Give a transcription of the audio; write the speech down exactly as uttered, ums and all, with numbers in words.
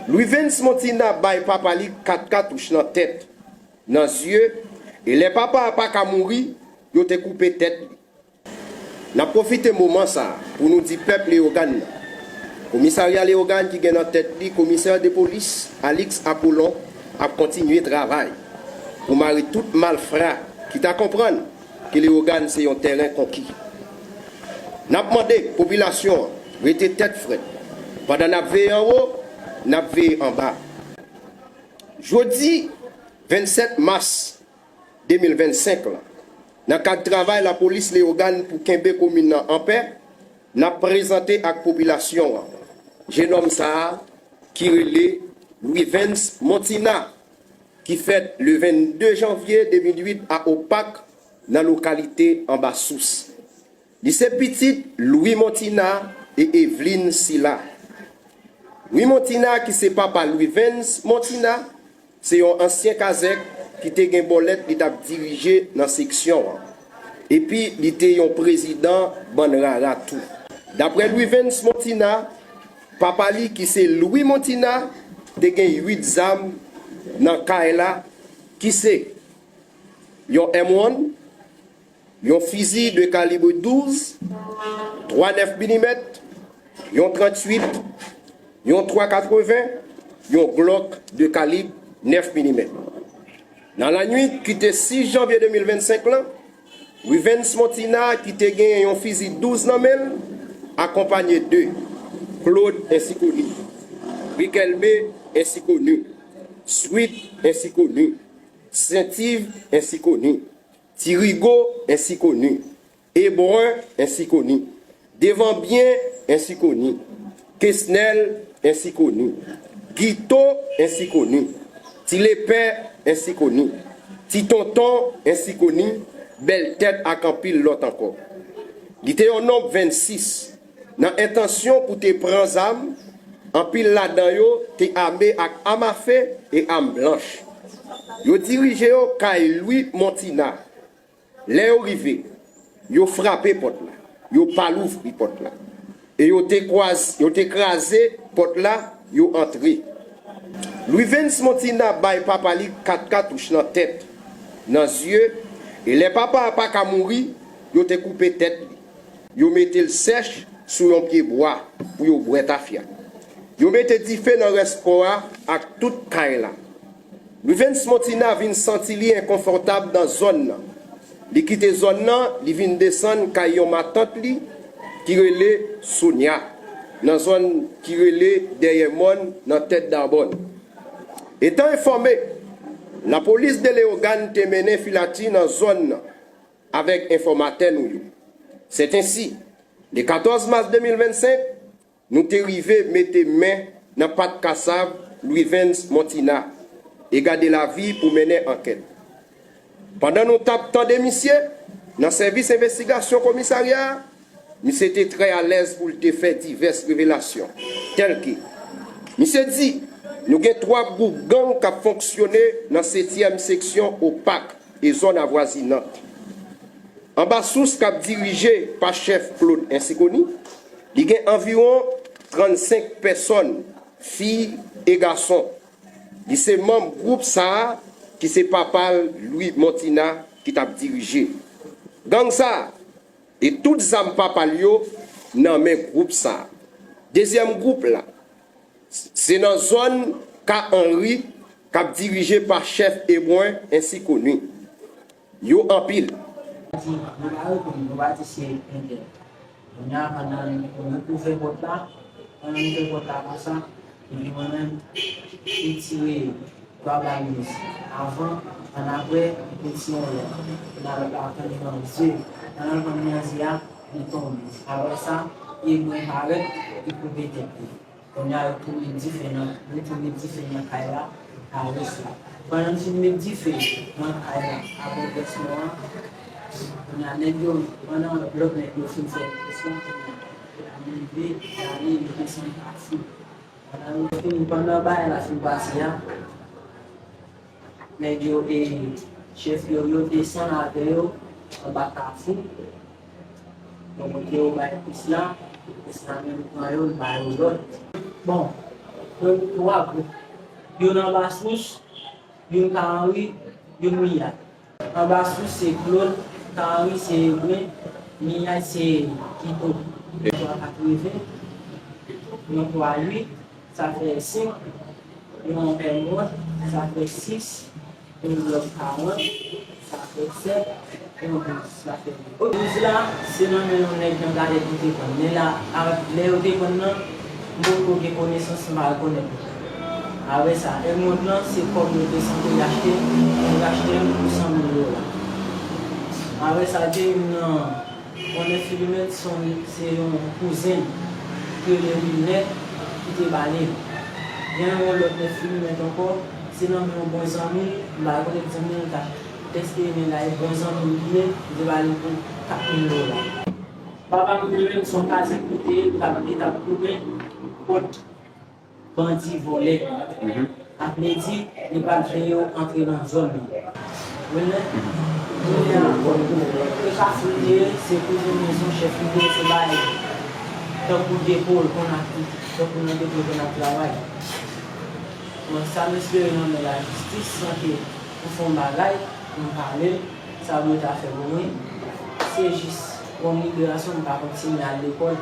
Louis Vens Montina bay papa li kat katouch nan tèt, nan zye, e lè papa a pa ka mouri, yo te koupe tèt li. N ap pwofite moman sa a pou nou di pèp Leyogàn nan, komisarya Leyogàn ki gen nan tèt li komisè de polis Alix Apollon ap kontinye travay pou mare tout malfra ki ta konprann ke Leyogàn se yon tèren konki. N ap mande popilasyon an rete tèt frèt. Pandan n ap veye anwo, n ap veye anba. Jodi vennsèt mas de mil vennsenk la, nan kad travay lapolis Leyogàn pou kenbe komin nan anpè, n ap prezante ak popilasyon an jennonm sa a ki rele Louis Vens Montina, ki fèt le vennde janvye de mil uit a Opak, nan lokalite Anba Sous. Li se pitit Louis Montina e Eveline Sila. Louis Montina, ki se papa Louis Vens Montina, se yon ansyen kazèk ki te gen bòlèt li t ap dirije nan seksyon an. Epi li te yon prezidan bann rara tou. Daprè Louis Vens Montina, papa li ki se Louis Montina te gen uit zam nan kay la, ki se yon M one, yon fizi de kalib douz, twa nèf milimèt, yon tranntuit, yon twa katreven, yon Glock de kalib nèf milimèt. Nan lannwit ki te sis janvye de mil vennsenk lan, Rivens Montina, ki te gen yon fizi douz nan men l, akonpanye de Claude ensikoni, Riquelme ensikoni, Sweet ensikoni, Sentiv ensikoni, Ti Rigo ensikoni, Ebrun ensikoni, Devanbyen ensikoni, Kesnel ensikoni, Gito ensikoni, Ti Lepè ensikoni, Ti Tonton ensikoni, Bèl Tèt ak anpil lòt ankò. Li te yon nonb vennsis. Nan entansyon pou te pran zam, anpil ladan yo te ame ak amafe e am blanch. Yo dirije yo kay Lwi Montina. Lè yo rive, yo frape pòt la. Yo pa louvri pòt la. E yo te kwaz, yo te kraze pòt la, yo antre. Lwi Vens Montina bay papa li kat katouch nan tèt, nan zye, e lè papa a pa ka mouri, yo te koupe tèt li. Yo mete l sèch sou yon pye bwa pou yo bwè tafya. Yo mete dife nan rès kò a ak tout kay la. Lwi Vens Montina vin santi li enkonfòtab nan zòn nan. Li kite zòn nan, li vin desann kay yon matant li ki rele Sonya, nan zòn ki rele Dèyè Mòn, nan Tèt Dabòn. Etan enfòme, lapolis de Leyogàn te mennen filati nan zòn nan avèk enfòmatè nou yo. Sètensi, le katòz mas de mil vennsenk, nou te rive mete men nan pat kasav Lwi Vens Montina e gade lavi pou mennen ankèt. Pandan nou t ap tande misye nan sèvis envestigasyon komisarya a, misye te trè alèz pou l te fè divès revelasyon, tèlke, misye di, nou gen twa gwoup gang k ap fonksyone nan setyèm seksyon Opak e zòn avwazinant. Anba Sous k ap dirije pa chèf Claude Ensikoni, li gen anviwon trannsenk pèsòn, fi e gason. Li se manm gwoup sa a ki se papa l Lwi Montina ki t ap dirije. Gang sa a e tout zam papa l yo nan men gwoup sa a. Dezyèm gwoup la, se nan zòn Ka Anri k ap dirije pa chèf Ebwen Ensikoni. Yo anpil. Di, nou pa reponn, nou pa di se entèl. Kounye a, pandan nou ouvè pòt la, pandan nou ouvè pòt la konsa, epi mwen menm, m tire twa bal minis. Avan, annapre, m tire yon lòt. Kounye a, lòt la pran li nan zye. Pandan l pran li nan zye a, li tonbe. Apre sa, Ebwen parèt, li koupe tèt li. Kounye a, yo tou met dife nan, yo tou met dife nan kay la, a rès la. Pandan n fin met dife nan kay la, avèk rès mò a, kounye a, nèg yo, pandan lòt nèg yo fin fè rès la, kounye a, yo rive, y ale, yo desann Kafou. Pandan yo fin, pandan bagay la fin pase a, nèg yo, e, chèf yo, yo desann avè yo anba Kafou. Bon, kote yo bay pis la, pis la menm pran yo, l ba yo lòd. Bon, Mwen gen twa gwoup. Youn anba Swouch, youn Ka Anri, youn Miyay. Anba Swouch se Claude, Ka Anri se Ebren, Miyay se Kito. Yon twa katreven, yon twa uit, sa fè senk, yon èmwòt, sa fè sis, yon lòt karant, sa fè sèt, yon douz, sa fè douz. Douz la, se nan men yon nèg nan Galèt li te pran l. Lè la, avèk lè yo te pran l nan, m potko gen konesans, m pa rekonèt li. Apre sa, èmwòt lan, se kòb yo te sanble achte, yo achte l pou san mil dola. Apre sa, gen youn nan, yon enfimyè, se yon, se yon kouzen l ki rele Wilner ki te ba li l. Gen yon lòt enfimyè ankò, se nan men yon bon zanmi l, m pa rekonèt zanmi l, ta, èske men la e bon zanmi l li ye, li te ba li l pou kat mil dola. Papa m li menm se yon kazèk li te ye, li t ap, li t ap goumen kont bandi vòlè. Sa vle di, li pa t vle yo antre nan zòn nan. Wilner, kounye a, e kafou li te ye, se kouzen mezon chèf li te ye, se bay tankou depo l konn ap, tankou nan depo l konn ap travay. Bon, sa m espere nan men lajistis, san ke pou fè yon bagay, pou m pale l, sa dwe ta fè pou mwen. Se jis yon liberasyon, m pa kontinye al lekòl.